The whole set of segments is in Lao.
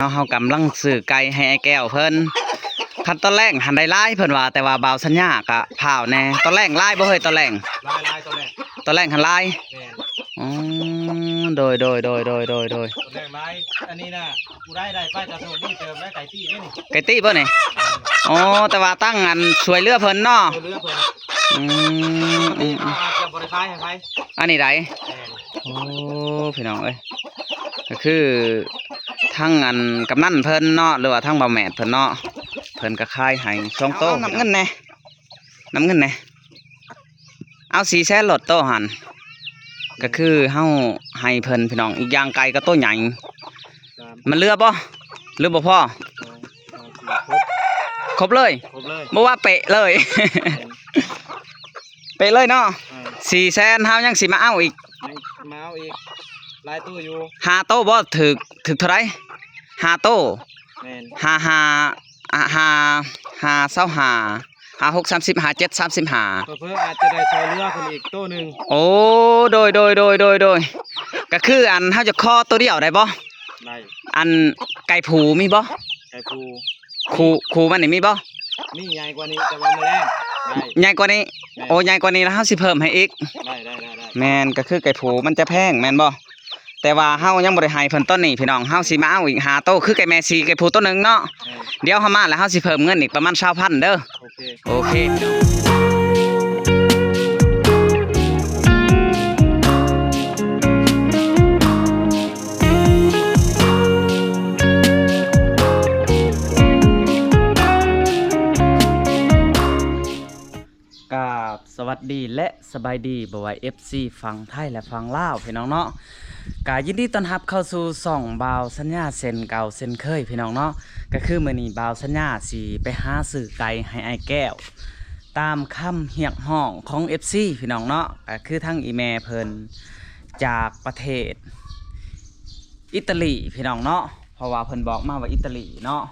ເນາະ ເຮົາກຳລັງຊື້ໄກ່ໃຫ້ອ້າຍແກ້ວເພິ່ນ. ຄັນຕອນແລງຫັ້ນໄດ້ຫຼາຍເພິ່ນວ່າ, ແຕ່ວ່າບ່າວສັນຍາກະພ້າວແດ່. ຕອນແລງຫຼາຍບໍ່ເຮີ້ຍ? ຕອນແລງ ຫຼາຍໆ ຕອນແລງ ຕອນແລງຫັ້ນຫຼາຍ. ແມ່ນ. ອໍ ໂດຍໆ ຕອນແລງຫຼາຍ. ອັນນີ້ນະ ຜູ້ໃດໄດ້ໄປກະໂຊກດີເຕີບໄດ໋. ໄກ່ຕີ້ເດ້ນີ້. ໄກ່ຕີ້ບໍ່ນີ້? ແມ່ນ. ອໍ ແຕ່ວ່າຕັ້ງອັນຊ່ວຍເຫຼືອເພິ່ນເນາະ. ຊ່ວຍເຫຼືອເພິ່ນ. ອືມ ອືມ ອືມ ອາດຈະບໍ່ໄດ້ຂາຍໃຫ້ໃຜ. ອັນນີ້ໃດ? ແມ່ນ. ໂອ້ ພີ່ນ້ອງເອີຍ ກໍຄືທັງອັນກຳນັນເພິ່ນເນາະ ຫຼືວ່າທັງບ່າວແມດເພິ່ນເນາະ ເພິ່ນກໍຂາຍໃຫ້ສອງໂຕ. ເອົານຳເງິນແດ່ ນຳເງິນແດ່. ເອົາສີ່ແສນໂລດໂຕຫັ້ນ. ກໍຄືເຮົາໃຫ້ເພິ່ນ ພີ່ນ້ອງ. ອີກຢ່າງໄກ່ກໍໂຕໃຫຍ່. ມັນເຫຼືອບໍ່ ຫຼືບໍ່ພໍ? ສອງ ສາມ ສີ່ ຄົບ ຄົບເລີຍ. ຄົບເລີຍ ບໍ່ວ່າເປະເລີຍ. ແມ່ນ. ເປະເລີຍເນາະ. ເອີ ສີ່ແສນ ເຮົາຍັງຊິມາເອົາອີກ. ຍັງມາເອົາອີກຫຼາຍໂຕຢູ່. ຫ້າໂຕບໍ່? ຖືກ ຖືກເທົ່າໃດ? ຫ້າໂຕ. ແມ່ນ. ຫ້າ ຫ້າ ຫ້າ ຫ້າ ຊາວຫ້າ ຫ້າ ຫົກ ສາມສິບ ຫ້າ ເຈັດ ສາມສິບຫ້າ. ເຜີໆອາດຈະໄດ້ຊ່ອຍເຫຼືອເພິ່ນອີກໂຕໜຶ່ງ. ໂອ້ ໂດຍ ໂດຍ ກໍຄືອັນເຮົາຈະຂໍໂຕດຽວໄດ້ບໍ່? ໄດ້. ອັນໄກ່ຜູ້ມີບໍ່? ໄກ່ຜູ້ ຄູ່ ຄູ່ມັນນີ້ມີບໍ່? ມີໃຫຍ່ກວ່ານີ້ ແຕ່ວ່າມາແລງໄດ້. ໃຫຍ່ກວ່ານີ້. ແມ່ນ. ໂອ້ ໃຫຍ່ກວ່ານີ້ແລ້ວເຮົາຊິເພີ່ມໃຫ້ອີກ. ໄດ້ ໄດ້ ໄດ້ ໄດ້. ແມ່ນ ກໍຄືໄກ່ຜູ້ມັນຈະແພງແມ່ນບໍ່? ແຕ່ວ່າເຮົາຍັງບໍ່ໄດ້ໃຫ້ເພິ່ນຕອນນີ້ ພີ່ນ້ອງ. ເຮົາຊິມາເອົາອີກຫ້າໂຕ ຄືໄກ່ແມ່ສີ່ ໄກ່ຜູ້ໂຕໜຶ່ງເນາະ. ແມ່ນ. ດຽວເຮົາມາແລ້ວເຮົາຊິເພີ່ມເງິນອີກປະມານຊາວພັນເດີ. ໂອເຄ ໂອເຄ. ກາບສະຫວັດດີ ແລະ ສະບາຍດີ ບໍ່ວ່າເອັຟຊີຝັ່ງໄທ ແລະ ຝັ່ງລາວ ພີ່ນ້ອງເນາະ. ກະຍິນດີຕ້ອນຮັບເຂົ້າສູ່ຊ່ອງບ່າວສັນຍາເຊັ່ນເກົ່າເຊັ່ນເຄີຍ ພີ່ນ້ອງເນາະ. ກະຄືມື້ນີ້ບ່າວສັນຍາຊິໄປຫາຊື້ໄກ່ໃຫ້ອ້າຍແກ້ວ ຕາມຄຳຮຽກຮ້ອງຂອງເອັຟຊີ ພີ່ນ້ອງເນາະ. ກະຄືທັງອີ່ແມ່ເພິ່ນຈາກປະເທດອິຕາລີ ພີ່ນ້ອງເນາະ, ເພາະວ່າເພິ່ນບອກມາວ່າອິຕາລີເນາະ.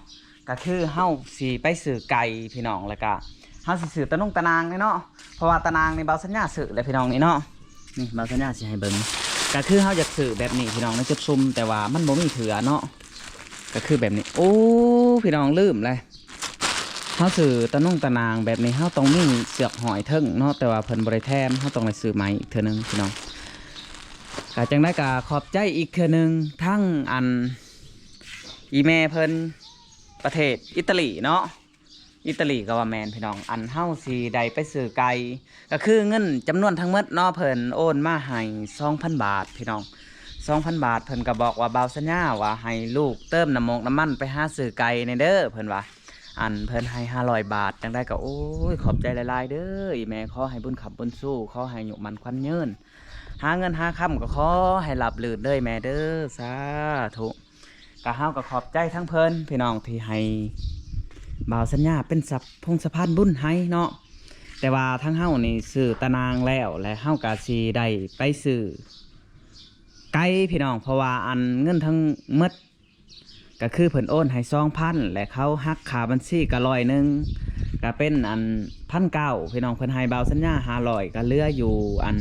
ກະຄືເຮົາຊິໄປຊື້ໄກ່ພີ່ນ້ອງ ແລ້ວກະເຮົາຊິຊື້ຕານົງຕານາງນີ້ເນາະ, ເພາະວ່າຕານາງນີ້ບ່າວສັນຍາຊື້ແລ້ວພີ່ນ້ອງນີ້ເນາະ. ນີ້ບ່າວສັນຍາຊິໃຫ້ເບິ່ງ ກະຄືເຮົາຢາກຊື້ແບບນີ້ພີ່ນ້ອງ ໃນຈຸດຊຸມ ແຕ່ວ່າມັນບໍ່ມີເທື່ອເນາະ. ກະຄືແບບນີ້ ໂອ້ ພີ່ນ້ອງລືມເລີຍ ເຮົາຊື້ຕານົງຕານາງແບບນີ້ ເຮົາຕ້ອງມີເຊືອກຫ້ອຍເທິງເນາະ, ແຕ່ວ່າເພິ່ນບໍ່ໄດ້ແຖມ ເຮົາຕ້ອງໄດ້ຊື້ໃໝ່ອີກເທື່ອໜຶ່ງພີ່ນ້ອງ. ກະຈັ່ງໃດກະຂອບໃຈອີກເທື່ອໜຶ່ງ ທັງອັນ ອີ່ແມ່ເພິ່ນ ປະເທດອິຕາລີເນາະ, ອິຕາລີກໍວ່າແມ່ນພີ່ນ້ອງ. ອັນເຮົາຊິໄດ້ໄປຊື້ໄກ່ ກໍຄືເງິນຈຳນວນທັງໝົດເນາະ ເພິ່ນໂອນມາໃຫ້ສອງພັນບາດພີ່ນ້ອງ, ສອງພັນບາດ. ເພິ່ນກໍບອກວ່າ ບ່າວສັນຍາວ່າໃຫ້ລູກເຕີມນ້ຳມົກນ້ຳມັນໄປຫາຊື້ໄກ່ແດ່ເດີ ເພິ່ນວ່າ. ອັນເພິ່ນໃຫ້ຫ້າຮ້ອຍບາດ. ຈັ່ງໃດກໍ ໂອ້ຍ ຂອບໃຈຫຼາຍໆເດີອີ່ແມ່, ຂໍໃຫ້ບຸນຄ້ຳບຸນຊູ, ຂໍໃຫ້ອາຍຸໝັ້ນຂວັນຍືນ, ຫາເງິນຫາຄຳກໍຂໍໃຫ້ລາບລື່ນເດີແມ່ເດີ, ສາທຸ. ກະເຮົາກໍຂອບໃຈທັງເພິ່ນພີ່ນ້ອງ ທີ່ໃຫ້ບ່າວສັນຍາເປັນສະ ພົງສະພານບຸນໃຫ້ເນາະ. ແຕ່ວ່າທາງເຮົານີ້ຊື້ຕານາງແລ້ວ ແລະ ເຮົາກະຊິໄດ້ໄປຊື້ໄກ່ພີ່ນ້ອງ, ເພາະວ່າອັນເງິນທັງໝົດ ກະຄືເພິ່ນໂອນໃຫ້ສອງພັນ ແລະ ເຂົາຫັກຄ່າບັນຊີກະຮ້ອຍໜຶ່ງ ກະເປັນອັນພັນເກົ້າພີ່ນ້ອງ. ເພິ່ນໃຫ້ບ່າວສັນຍາຫ້າຮ້ອຍ ກະເຫຼືອຢູ່ອັນ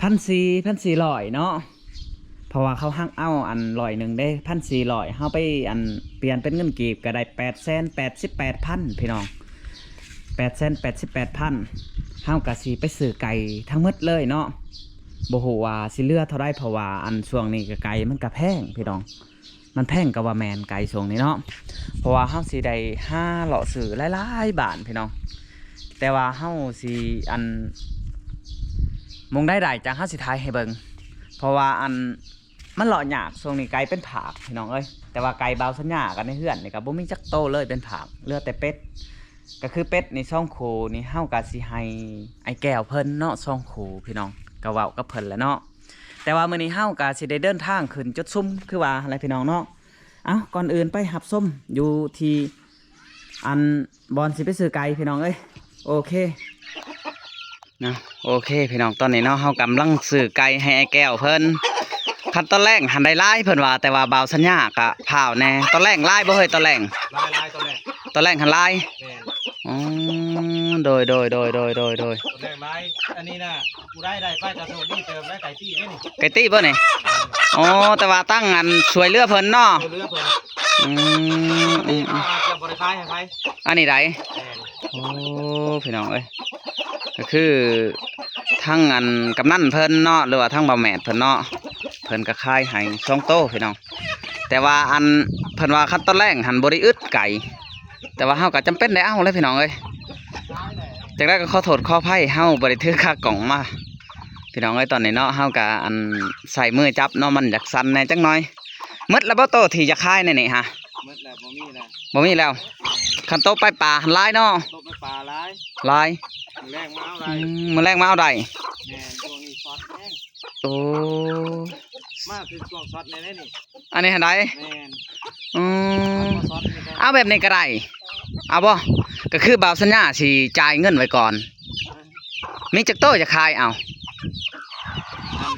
ພັນສີ່ ພັນສີ່ຮ້ອຍເນາະ, ເພາະວ່າເຂົາຫັກເອົາອັນຮ້ອຍໜຶ່ງເດ້ ພັນສີ່ຮ້ອຍ ເຮົາໄປອັນປ່ຽນເປັນເງິນກີບກໍໄດ້ແປດແສນແປດສິບແປດພັນພີ່ນ້ອງ, ແປດແສນແປດສິບແປດພັນ. ເຮົາກໍຊິໄປຊື້ໄກ່ທັງໝົດເລີຍເນາະ, ບໍ່ຮູ້ວ່າຊິເຫຼືອເທົ່າໃດ ເພາະວ່າອັນຊ່ວງນີ້ກໍໄກ່ມັນກໍແພງພີ່ນ້ອງ. ມັນແພງກໍວ່າແມ່ນໄກ່ຊ່ວງນີ້ເນາະ, ເພາະວ່າເຮົາຊິໄດ້ຫາເລາະຊື້ຫຼາຍໆບ້ານພີ່ນ້ອງ. ແຕ່ວ່າເຮົາຊິອັນ ໝ່ອງໃດໄດ້ຈັ່ງເຮົາຊິຖ່າຍໃຫ້ເບິ່ງ, ເພາະວ່າອັນ ມັນເລາະຍາກ. ຊ່ວງນີ້ໄກ່ເປັນຜາກພີ່ນ້ອງເອີຍ, ແຕ່ວ່າໄກ່ບ່າວສັນຍາກັບໃນເຮືອນນີ້ກໍບໍ່ມີຈັກໂຕເລີຍເປັນຜາກ, ເຫຼືອແຕ່ເປັດ. ກໍຄືເປັດນີ້ສອງຄູ່ນີ້ ເຮົາກໍຊິໃຫ້ອ້າຍແກ້ວເພິ່ນເນາະ ສອງຄູ່ພີ່ນ້ອງ, ກໍເວົ້າກັບເພິ່ນແຫຼະເນາະ. ແຕ່ວ່າມື້ນີ້ເຮົາກໍຊິໄດ້ເດີນທາງຂຶ້ນຈຸດຊຸມຄືວ່າຫັ້ນແຫຼະພີ່ນ້ອງເນາະ. ເອົ້າ ກ່ອນອື່ນໄປຮັບຊົມຢູ່ທີ່ອັນບ່ອນຊິໄປຊື້ໄກ່ພີ່ນ້ອງເອີຍ. ໂອເຄນະ ໂອເຄພີ່ນ້ອງ, ຕອນນີ້ເນາະ ເຮົາກຳລັງຊື້ໄກ່ໃຫ້ອ້າຍແກ້ວເພິ່ນ. ຄັນຕອນແລງຫັ້ນໄດ້ຫຼາຍເພິ່ນວ່າ, ແຕ່ວ່າບ່າວສັນຍາກະພ້າວແດ່. ຕອນແລງຫຼາຍບໍ່ເຮີ້ຍ? ຕອນແລງ ຫຼາຍໆ ຕອນແລງ ຕອນແລງຫັ້ນຫຼາຍ. ແມ່ນ. ອືມ ອືມ ໂດຍ ໂດຍ ໂດຍ ໂດຍ ໂດຍ ໂດຍ ແຮງຫຼາຍ ອັນນີ້ນະ ຜູ້ໃດໄດ້ໄປກະໂຊກດີເຕີບໄດ້ ໄກ່ຕີເດ້ນີ້ ໄກ່ຕີບໍ່ນີ້? ອໍ ແຕ່ວ່າຕັ້ງອັນຊ່ວຍເຫຼືອເພິ່ນເນາະ ຊ່ວຍເຫຼືອເພິ່ນ ອືມ ອືມ ອືມ ອາດຈະບໍ່ໄດ້ຂາຍໃຫ້ໃຜ ອັນນີ້ໃດ ແມ່ນ ໂອ້ ພີ່ນ້ອງເອີຍ ກໍຄືທາງອັນກຳນັນເພິ່ນເນາະ ຫຼືວ່າທາງບ່າວແມດເພິ່ນເນາະ ເພິ່ນກໍຂາຍໃຫ້ສອງໂຕພີ່ນ້ອງ ແຕ່ວ່າອັນເພິ່ນວ່າຄັນຕອນແລງຫັ້ນບໍ່ໄດ້ອຶດໄກ່ ແຕ່ວ່າເຮົາກໍຈຳເປັນໄດ້ເອົາແຫຼະພີ່ນ້ອງເອີຍ ຈັ່ງໃດກໍຂໍໂທດຂໍອະໄພ ເຮົາບໍ່ໄດ້ຖືຂາກ້ອງມາ ພີ່ນ້ອງເອີຍ ຕອນນີ້ເນາະ ເຮົາກໍອັນໃຊ້ມືຈັບເນາະ ມັນຢາກສັ່ນແດ່ຈັກໜ່ອຍ ໝົດແລ້ວບໍ່ໂຕທີ່ຢາກຂາຍໃນນີ້ຫະ? ໝົດແລ້ວ ບໍ່ມີແລ້ວ ບໍ່ມີແລ້ວ ແມ່ນ ຄັນໂຕໄປປ່າຫັ້ນຫຼາຍເນາະ ໂຕໄປປ່າຫຼາຍ ຫຼາຍ ມື້ແລງມາເອົາໄດ້ ອືມ ມື້ແລງມາເອົາໄດ້ ແມ່ນ ຊ່ວງນີ້ຊັອດແຮງ ໂອ້ ມາຖືກຊ່ວງຊັອດແດ່ເດ້ນີ້ ອັນນີ້ຫັ້ນໃດ ແມ່ນ ອືມ ເອົາແບບນີ້ກໍໄດ້ ເອົາບໍ່? ກໍຄືບ່າວສັນຍາຊິຈ່າຍເງິນໄວ້ກ່ອນ ມີຈັກໂຕຈະຂາຍເອົາ? ອັນ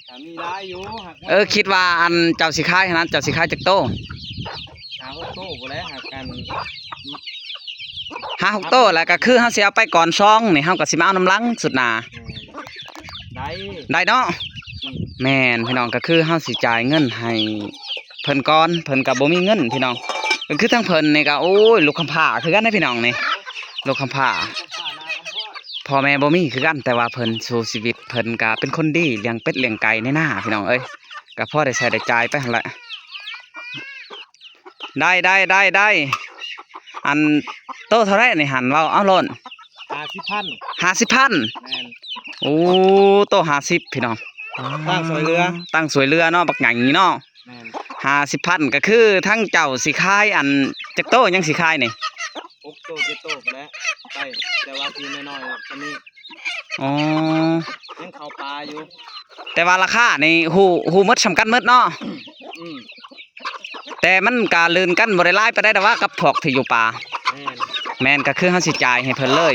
ກໍມີຫຼາຍຢູ່ ຫາກ ເອີ ຄິດວ່າອັນເຈົ້າຊິຂາຍຫັ້ນນະ ເຈົ້າຊິຂາຍຈັກໂຕ? ຫ້າຫົກໂຕພຸ້ນແຫຼະ ຫາກອັນ ຫ້າຫົກໂຕ ແລ້ວກໍຄືເຮົາຊິເອົາໄປກ່ອນສອງນີ້ ເຮົາກໍຊິມາເອົານຳຫຼັງສຸດໜ້າ ແມ່ນ ໄດ້ ໄດ້ເນາະ ອືມ ແມ່ນ ພີ່ນ້ອງ ກໍຄືເຮົາຊິຈ່າຍເງິນໃຫ້ເພິ່ນກ່ອນ ເພິ່ນກໍບໍ່ມີເງິນພີ່ນ້ອງ ກໍຄືທາງເພິ່ນນີ້ກໍ ໂອ້ຍ ລູກກຳພ້າຄືກັນເດ້ພີ່ນ້ອງນີ້ ລູກກຳພ້າ ພໍ່ແມ່ບໍ່ມີຄືກັນ ແຕ່ວ່າເພິ່ນສູ້ຊີວິດ ເພິ່ນກໍເປັນຄົນດີ ລ້ຽງເປັດລ້ຽງໄກ່ໃນນາພີ່ນ້ອງເອີຍ ກໍພໍໄດ້ໃຊ້ໄດ້ຈ່າຍໄປຫັ້ນແຫຼະ ໄດ້ ໄດ້ ໄດ້ ໄດ້ ອັນໂຕເທົ່າໃດນີ້ຫັ້ນ ເວົ້າເອົາໂລດ ຫ້າສິບພັນ ຫ້າສິບພັນ ແມ່ນ ໂອ້ ໂຕຫ້າສິບ ພີ່ນ້ອງ ຕັ້ງຊ່ວຍເຫຼືອ ຕັ້ງຊ່ວຍເຫຼືອເນາະ ບັກໃຫຍ່ນີ້ເນາະ ແມ່ນ ຫ້າສິບພັນ ກໍຄືທາງເຈົ້າຊິຂາຍອັນຈັກໂຕ ຍັງຊິຂາຍນີ້ ຫົກໂຕ ເຈັດໂຕພຸ້ນແຫຼະ ໄດ້ ແຕ່ວ່າທີ່ນ້ອຍໆ ກໍມີ ອໍ ຍັງເຂົ້າປ່າຢູ່ ແຕ່ວ່າລາຄານີ້ຮູ້ ຮູ້ໝົດ ສ່ຳກັນໝົດເນາະ ອືມ ແຕ່ມັນກະລື່ນກັນບໍ່ໄດ້ຫຼາຍປານໃດດອກຫວາ ກັບພວກທີ່ຢູ່ປ່າ ແມ່ນ ແມ່ນ ກໍຄືເຮົາຊິຈ່າຍໃຫ້ເພິ່ນເລີຍ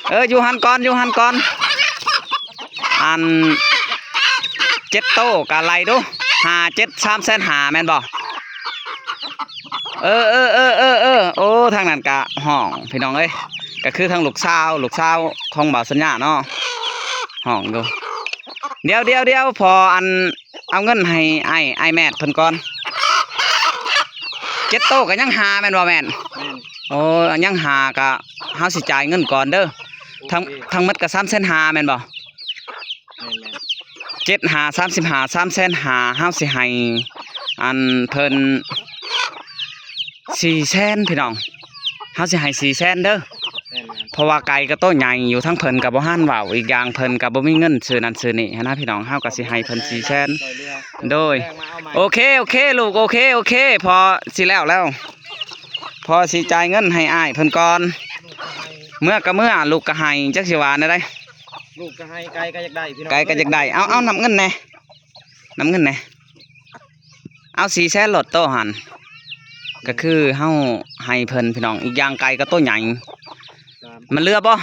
ເອີ ຢູ່ຫັ້ນກ່ອນ ຢູ່ຫັ້ນກ່ອນ ອັນ ເຈັດໂຕກະໄລ່ດູ ຫ້າ ເຈັດ ສາມແສນຫ້າ ແມ່ນບໍ່? ເອີ ເອີ ໂອ້ ທາງນັ້ນກະຮ້ອງ ພີ່ນ້ອງເອີຍ ກະຄືທາງລູກສາວ ລູກສາວຂອງບ່າວສັນຍາເນາະ ຮ້ອງຢູ່ ດຽວໆໆ ພໍອັນ ເອົາເງິນໃຫ້ອ້າຍ ອ້າຍແມດເພິ່ນກ່ອນ ເຈັດໂຕກໍຍັງຫ້າແມ່ນບໍ່ແມດ? ແມ່ນ ໂອ້ ຍັງຫ້າ ກະເຮົາຊິຈ່າຍເງິນກ່ອນເດີ ໂອເຄ ທັງ ທັງໝົດກະສາມແສນຫ້າແມ່ນບໍ່? ແມ່ນໆ ເຈັດຫ້າ ສາມສິບຫ້າ ສາມແສນຫ້າ ເຮົາຊິໃຫ້ອັນເພິ່ນສີ່ແສນ ພີ່ນ້ອງ ເຮົາຊິໃຫ້ສີ່ແສນເດີ ແມ່ນໆ ເພາະວ່າໄກ່ກໍໂຕໃຫຍ່ຢູ່ ທັງເພິ່ນກໍບໍ່ທັນເວົ້າ ອີກຢ່າງເພິ່ນກໍບໍ່ມີເງິນຊື້ນັ້ນຊື້ນີ້ຫັ້ນນະ ພີ່ນ້ອງ ເຮົາກໍຊິໃຫ້ເພິ່ນສີ່ແສນ ໂດຍ ໂອເຄ ໂອເຄ ລູກ ໂອເຄ ໂອເຄ ພໍ່ຊິແລ້ວແລ້ວ ພໍ່ຊິຈ່າຍເງິນໃຫ້ອ້າຍເພິ່ນກ່ອນ ເມືອກໍເມືອ ລູກກໍໃຫ້ ຈັກຊິວ່າແນວໃດ ລູກກໍໃຫ້ ໄກ່ກໍຢາກໄດ້ ພີ່ນ້ອງ ໄກ່ກໍຢາກໄດ້ ເອົາ ເອົາ ນັບເງິນແດ່ ນັບເງິນແດ່ ເອົາສີ່ແສນໂລດໂຕຫັ້ນ ກໍຄືເຮົາໃຫ້ເພິ່ນ ພີ່ນ້ອງ ອີກຢ່າງໄກ່ກໍໂຕໃຫຍ່ ສາມ ມັນເຫຼືອບໍ່?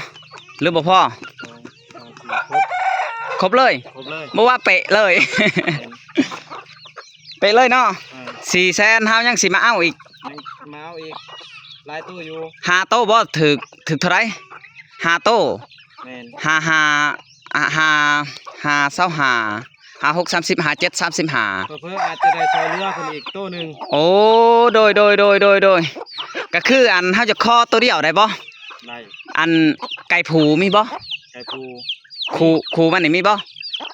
ຫຼືບໍ່ພໍ? ສອງ ສາມ ສີ່ ຄົບ ຄົບເລີຍ? ຄົບເລີຍ ບໍ່ວ່າເປະເລີຍ ແມ່ນ ເປະເລີຍເນາະ ເອີ ສີ່ແສນ ເຮົາຍັງຊິມາເອົາອີກ ຍັງມາເອົາອີກ ຫຼາຍໂຕຢູ່ ຫ້າໂຕບໍ່? ຖືກ ຖືກເທົ່າໃດ? ຫ້າໂຕ ແມ່ນ ຫ້າ ຫ້າ ຫ້າ ຫ້າ ຊາວຫ້າ ຫ້າ ຫົກ ສາມສິບ ຫ້າ ເຈັດ ສາມສິບຫ້າ ເຜີໆອາດຈະໄດ້ຊ່ອຍເຫຼືອເພິ່ນອີກໂຕໜຶ່ງ ໂອ້ ໂດຍ ໂດຍ ກໍຄືອັນເຮົາຈະຂໍໂຕດຽວໄດ້ບໍ່? ໄດ້ ອັນໄກ່ຜູມີບໍ່? ໄກ່ຜູ ຄູ ຄູມັນນີ້ມີບໍ່?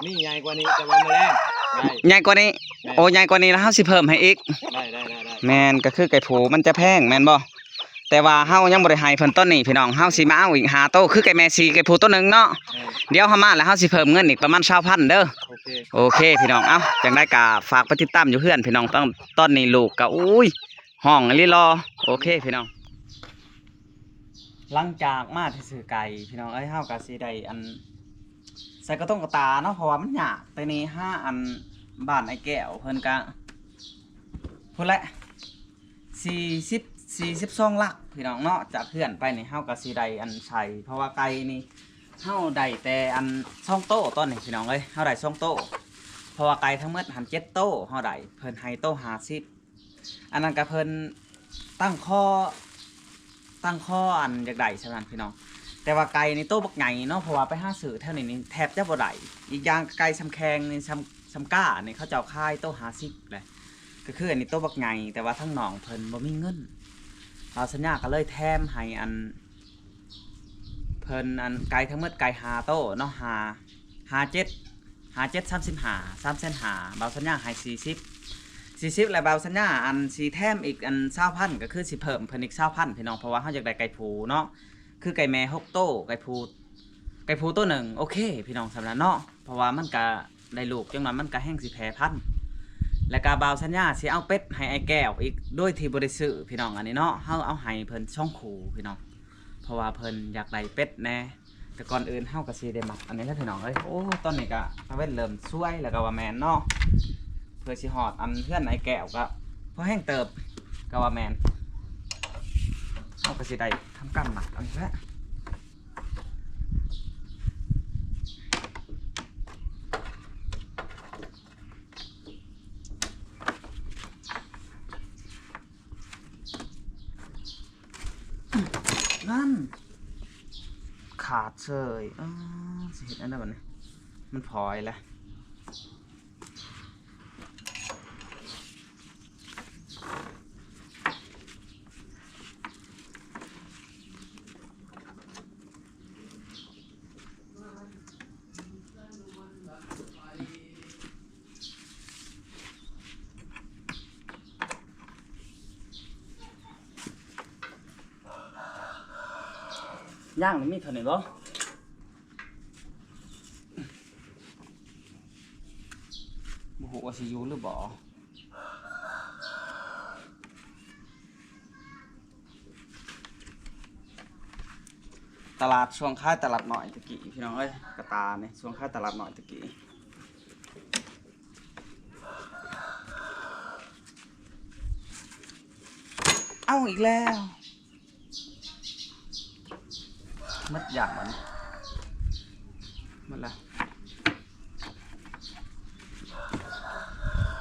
ມີໃຫຍ່ກວ່ານີ້ ແຕ່ວ່າມັນແລງໄດ້ ໃຫຍ່ກວ່ານີ້ ແມ່ນ ໂອ້ ໃຫຍ່ກວ່ານີ້ແລ້ວເຮົາຊິເພີ່ມໃຫ້ອີກ ໄດ້ ໄດ້ ໄດ້ ໄດ້ ແມ່ນ ກໍຄືໄກ່ຜູມັນຈະແພງແມ່ນບໍ່? ແຕ່ວ່າເຮົາຍັງບໍ່ໄດ້ໃຫ້ເພິ່ນຕອນນີ້ພີ່ນ້ອງ ເຮົາຊິມາເອົາອີກຫ້າໂຕ ຄືໄກ່ແມ່ສີ່ ໄກ່ຜູໂຕໜຶ່ງເນາະ ແມ່ນ ດຽວເຮົາມາແລ້ວເຮົາຊິເພີ່ມເງິນອີກປະມານຊາວພັນເດີ ໂອເຄ ໂອເຄພີ່ນ້ອງ ເອົ້າ ຈັ່ງໃດກໍຝາກໄປຕິດຕາມຢູ່ເຮືອນພີ່ນ້ອງ ຕອນ ຕອນນີ້ລູກກໍ ໂອ້ຍ ຮ້ອງອີ່ຫຼີຫຼໍ່ ໂອເຄພີ່ນ້ອງ ຫຼັງຈາກມາທີ່ຊື້ໄກ່ພີ່ນ້ອງເອີຍ ເຮົາກໍຊິໄດ້ອັນ ໃສ່ກະຕົງກະຕາເນາະ ເພາະວ່າມັນຍາກ ແຕ່ນີ້ຫາອັນບ້ານອ້າຍແກ້ວເພິ່ນກະ ພຸ້ນແຫຼະ ສີ່ສິບ ສີ່ສິບສອງຫຼັກພີ່ນ້ອງເນາະ ຈາກເຮືອນໄປນີ້ເຮົາກະຊິໄດ້ອັນໃສ່ ເພາະວ່າໄກ່ນີ້ເຮົາໄດ້ແຕ່ອັນສອງໂຕຕອນນີ້ພີ່ນ້ອງເອີຍ ເຮົາໄດ້ສອງໂຕ ເພາະວ່າໄກ່ທັງໝົດຫັ້ນເຈັດໂຕ ເຮົາໄດ້ ເພິ່ນໃຫ້ໂຕຫ້າສິບ ອັນນັ້ນກະເພິ່ນຕັ້ງຂໍ ຕັ້ງຂໍອັນຢາກໄດ້ສ່ຳນັ້ນພີ່ນ້ອງ. ແຕ່ວ່າໄກ່ນີ້ໂຕບັກໃຫຍ່ເນາະ ເພາະວ່າໄປຫາຊື້ແຖວນີ້ນີ້ແທບຈະບໍ່ໄດ້. ອີກຢ່າງໄກ່ຊຳແຂ່ງນີ້ ຊຳ ຊຳກ້ານີ້ ເຂົາເຈົ້າຂາຍໂຕຫ້າສິບແຫຼະ ກໍຄືອັນນີ້ໂຕບັກໃຫຍ່ ແຕ່ວ່າທາງນ້ອງເພິ່ນບໍ່ມີເງິນ. ບ່າວສັນຍາກໍເລີຍແຖມໃຫ້ອັນ ເພິ່ນອັນ ໄກ່ທັງໝົດໄກ່ຫ້າໂຕເນາະ ຫ້າ ຫ້າເຈັດ ຫ້າເຈັດ ສາມສິບຫ້າ ສາມແສນຫ້າ ບ່າວສັນຍາໃຫ້ສີ່ສິບ ສີ່ສິບ ແລ້ວບ່າວສັນຍາອັນຊິແຖມອີກອັນຊາວພັນ ກໍຄືຊິເພີ່ມເພິ່ນອີກຊາວພັນພີ່ນ້ອງ ເພາະວ່າເຮົາຢາກໄດ້ໄກ່ຜູ້ເນາະ ຄືໄກ່ແມ່ຫົກໂຕ ໄກ່ຜູ້ ໄກ່ຜູ້ໂຕໜຶ່ງ ໂອເຄພີ່ນ້ອງ ສ່ຳນັ້ນເນາະ ເພາະວ່າມັນກະໄດ້ລູກ ຈັ່ງໜ້ອຍມັນກະແຮ່ງຊິແຜ່ພັນ. ແລ້ວກະບ່າວສັນຍາຊິເອົາເປັດໃຫ້ອ້າຍແກ້ວອີກ ໂດຍທີ່ບໍ່ໄດ້ຊື້ພີ່ນ້ອງ ອັນນີ້ເນາະ ເຮົາເອົາໃຫ້ເພິ່ນສອງຄູ່ພີ່ນ້ອງ ເພາະວ່າເພິ່ນຢາກໄດ້ເປັດແດ່. ແຕ່ກ່ອນອື່ນເຮົາກໍຊິໄດ້ມັດອັນນີ້ແຫຼະພີ່ນ້ອງເອີຍ. ໂອ້ ຕອນນີ້ກໍຕາເວັນເລີ່ມສວຍແລ້ວກໍວ່າແມ່ນເນາະ ເພື່ອຊິຮອດອັນເຮືອນອ້າຍແກ້ວກໍພໍແຮງເຕີບ ກໍວ່າແມ່ນ. ເຮົາກໍຊິໄດ້ທຳການມັດເອົານີ້ແຫຼະ. ນັ້ນ ຂາດເສີຍ. ເອີ ຊິເຮັດແນວໃດບັດນີ້ ມັນພອຍແຫຼະ. ຍ່າງນີ້ມີເທົ່ານີ້ບໍ່? ບໍ່ຮູ້ວ່າຊິຢູ່ຫຼືບໍ່. ຕະຫຼາດຊ່ວງຂາຍຕະຫຼາດນ້ອຍຕະກີ້ ພີ່ນ້ອງເອີຍ ກະຕານີ້ ຊ່ວງຂາຍຕະຫຼາດນ້ອຍຕະກີ້. ເອົາອີກແລ້ວ ໝົດຢ່າງບັດນີ້ ໝົດແລ້ວ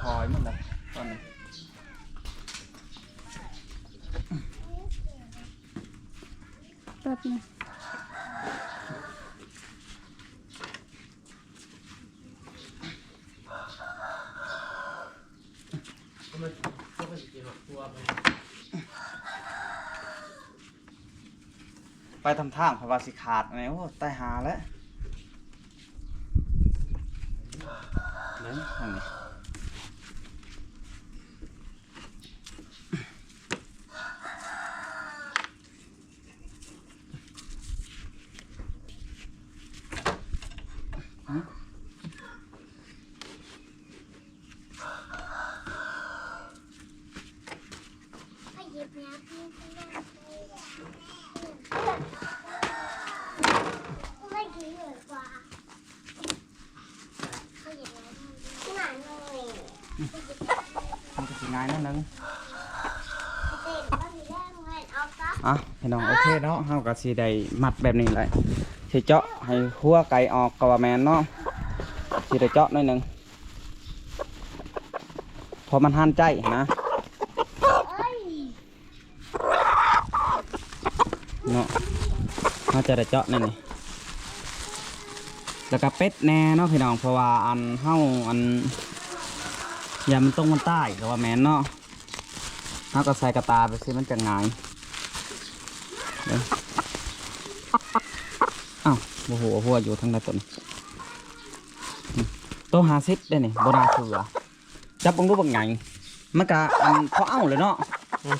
ພອຍໝົດແລ້ວຕອນນີ້. ແປັບໜຶ່ງ ໄປທຳທາງ ເພາະວ່າຊິຂາດແນ່. ໂອ້ ຕາຍຫ່າແລ້ວ ເບິ່ງທາງນີ້. ມັນກໍຊິງ່າຍໜ້ອຍໜຶ່ງ. ອ່ະ ພີ່ນ້ອງ ໂອເຄເນາະ ເຮົາກໍຊິໄດ້ມັດແບບນີ້ແຫຼະ ຊິເຈາະໃຫ້ຫົວໄກ່ອອກກໍວ່າແມ່ນເນາະ ຊິໄດ້ເຈາະໜ້ອຍໜຶ່ງ ເພາະມັນຫັນໃຈຫັ້ນນະ. ເນາະ ເຮົາຈະໄດ້ເຈາະແນວນີ້ ແລ້ວກໍເປັດແດ່ເນາະພີ່ນ້ອງ ເພາະວ່າອັນເຮົາອັນ ຢ້ານມັນຕົກມັນຕາຍກໍວ່າແມ່ນເນາະ ເຮົາກໍໃສ່ກະຕາໄປຊິ ມັນຈະງ່າຍເດີ. ອ້າວ ບໍ່ຮູ້ວ່າຫົວຢູ່ທາງໃດຕົວນີ້ ໂຕຫ້າສິບເດ້ນີ້ ບໍ່ໜ້າເຊື່ອ. ຈັບເບິ່ງດູບັກໃຫຍ່ ມັນກະອັນພໍເອົາແຫຼະເນາະ. ອືມ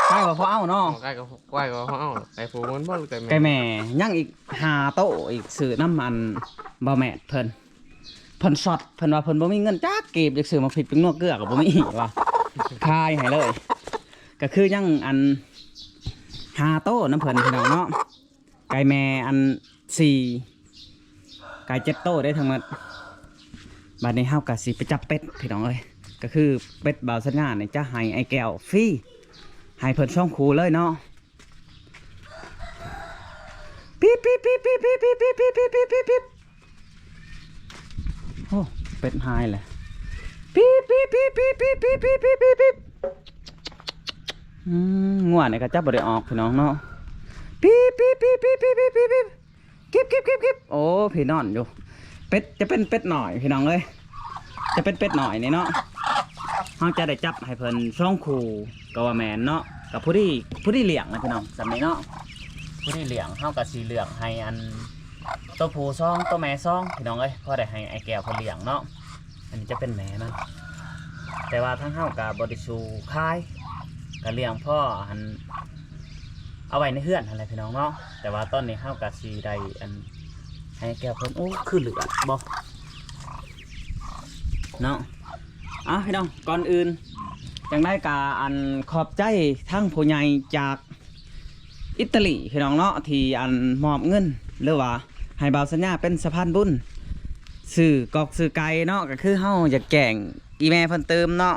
ໄກ່ວ່າພໍເອົາເນາະ ໄກ່ກໍ ໄກ່ກໍພໍເອົາ ໄກ່ຜູ້ມັນບໍ່ ໄກ່ແມ່ ໄກ່ແມ່ຍັງອີກຫ້າໂຕອີກ ຊື້ນຳອັນບ່າວແມດເພິ່ນ ເພິ່ນຊັອດ ເພິ່ນວ່າເພິ່ນບໍ່ມີເງິນຈັກກີບ ຢາກຊື້ໝາກພິກ ແປ້ງນົວ ເກືອກໍບໍ່ມີວ່າ ຂາຍໃຫ້ເລີຍ ກໍຄືຍັງອັນຫ້າໂຕນຳເພິ່ນ ພີ່ນ້ອງເນາະ. ໄກ່ແມ່ອັນສີ່ ໄກ່ເຈັດໂຕເດ້ທັງໝົດ. ບາດນີ້ເຮົາກໍຊິໄປຈັບເປັດພີ່ນ້ອງເອີຍ ກໍຄືເປັດບ່າວສັນຍານີ້ຈະໃຫ້ອ້າຍແກ້ວຟຣີ ໃຫ້ເພິ່ນສອງຄູ່ເລີຍເນາະ. ປີບ ປີບ ປີບ ປີໂອ້ ເປັດຫາຍແຫຼະ ປີບ ປີບ ປີບ. ອືມ ງົວນີ້ກໍຈັບບໍ່ໄດ້ອອກ ພີ່ນ້ອງເນາະ. ປີບ ປີບ ປີບ ປີບ ປີບ ປີບ ປີບ ປີບ ກິບ ກິບ ກິບ ກິບ. ໂອ້ ພີ່ນອນຢູ່. ເປັດ ຈະເປັນເປັດນ້ອຍ ພີ່ນ້ອງເອີຍ, ຈະເປັນເປັດນ້ອຍນີ້ເນາະ. ເຮົາຈະໄດ້ຈັບໃຫ້ເພິ່ນສອງຄູ່ ກໍວ່າແມ່ນເນາະ, ກໍພໍດີ ພໍດີລ້ຽງນະ ພີ່ນ້ອງ, ສ່ຳນີ້ເນາະ ພໍດີລ້ຽງ. ເຮົາກໍຊິເລືອກໃຫ້ອັນ ໂຕຜູ້ສອງ ໂຕແມ່ສອງ ພີ່ນ້ອງເອີຍ, ພໍໄດ້ໃຫ້ອ້າຍແກ້ວເພິ່ນລ້ຽງເນາະ. ອັນນີ້ຈະເປັນແມ່ມັນ, ແຕ່ວ່າທາງເຮົາກໍບໍ່ໄດ້ສູ້ຂາຍ, ກໍລ້ຽງພໍອັນ ເອົາໄວ້ໃນເຮືອນຫັ້ນແຫຼະ ພີ່ນ້ອງເນາະ. ແຕ່ວ່າຕອນນີ້ເຮົາກໍຊິໄດ້ອັນ ໃຫ້ແກ້ວເພິ່ນ ໂອ້ ຄືເລືອດບໍ່ເນາະ. ເອົາ ພີ່ນ້ອງ, ກ່ອນອື່ນຈັ່ງໃດກໍອັນ ຂອບໃຈທາງຜູ້ໃຫຍ່ຈາກ ອິດຕາລີ ພີ່ນ້ອງເນາະ ທີ່ອັນມອບເງິນ ຫຼືວ່າໃຫ້ບ່າວສັນຍາເປັນສະພານບຸນ ຊື້ກອກຊື້ໄກ່ເນາະ. ກໍຄືເຮົາຢາກແຈ້ງອີ່ແມ່ເພິ່ນຕື່ມເນາະ,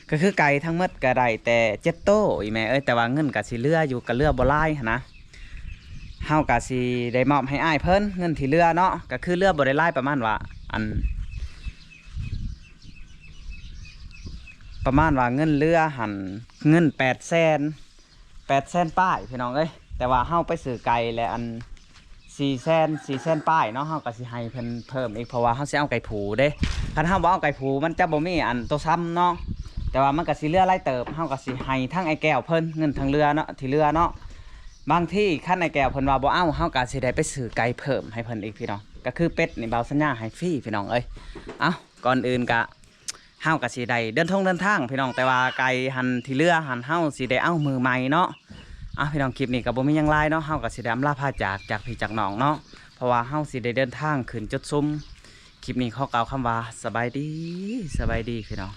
ກໍຄືໄກ່ທັງໝົດກໍໄດ້ແຕ່ເຈັດໂຕ ອີ່ແມ່ເອີຍ, ແຕ່ວ່າເງິນກໍຊິເຫຼືອຢູ່ ກໍເຫຼືອບໍ່ຫຼາຍຫັ້ນນະ. ເຮົາກໍຊິໄດ້ມອບໃຫ້ອ້າຍເພິ່ນເງິນທີ່ເຫຼືອເນາະ, ກໍຄືເຫຼືອບໍ່ໄດ້ຫຼາຍ ປະມານວ່າອັນ ປະມານວ່າເງິນເຫຼືອຫັ້ນ ເງິນແປດແສນ ແປດແສນປາຍ ພີ່ນ້ອງເອີຍ. ແຕ່ວ່າເຮົາໄປຊື້ໄກ່ແລ້ວອັນ ສີ່ແສນ ສີ່ແສນປາຍເນາະ, ເຮົາກໍຊິໃຫ້ເພິ່ນເພີ່ມອີກ ເພາະວ່າເຮົາຊິເອົາໄກ່ຜູ້ເດ້. ຄັນເຮົາບໍ່ເອົາໄກ່ຜູ້ ມັນຈະບໍ່ມີອັນໂຕຊ້ຳເນາະ, ແຕ່ວ່າມັນກໍຊິເຫຼືອຫຼາຍເຕີບ. ເຮົາກໍຊິໃຫ້ທັງອ້າຍແກ້ວເພິ່ນເງິນທັງເຫຼືອເນາະ ທີ່ເຫຼືອເນາະ. ບາງທີຄັນອ້າຍແກ້ວເພິ່ນວ່າບໍ່ເອົາ ເຮົາກໍຊິໄດ້ໄປຊື້ໄກ່ເພີ່ມໃຫ້ເພິ່ນອີກ ພີ່ນ້ອງ. ກໍຄືເປັດນີ້ບ່າວສັນຍາໃຫ້ຟຣີ ພີ່ນ້ອງເອີຍ. ເອົ້າ ກ່ອນອື່ນກະ ເຮົາກະຊິໄດ້ເດີນທ່ອງເດີນທາງ ພີ່ນ້ອງ, ແຕ່ວ່າໄກ່ຫັ້ນທີ່ເຫຼືອຫັ້ນ ເຮົາຊິໄດ້ເອົາມື້ໃໝ່ເນາະ. ເອົ້າ ພີ່ນ້ອງ, ຄລິບນີ້ກະບໍ່ມີຫຍັງຫຼາຍເນາະ, ເຮົາກະຊິໄດ້ອຳລາພາຈາກ ຈາກພີ່ຈາກນ້ອງເນາະ, ເພາະວ່າເຮົາຊິໄດ້ເດີນທາງຂຶ້ນຈຸດຊຸມ. ຄລິບນີ້ຂໍກ່າວຄຳວ່າ ສະບາຍດີ ສະບາຍດີ ພີ່ນ້ອງ.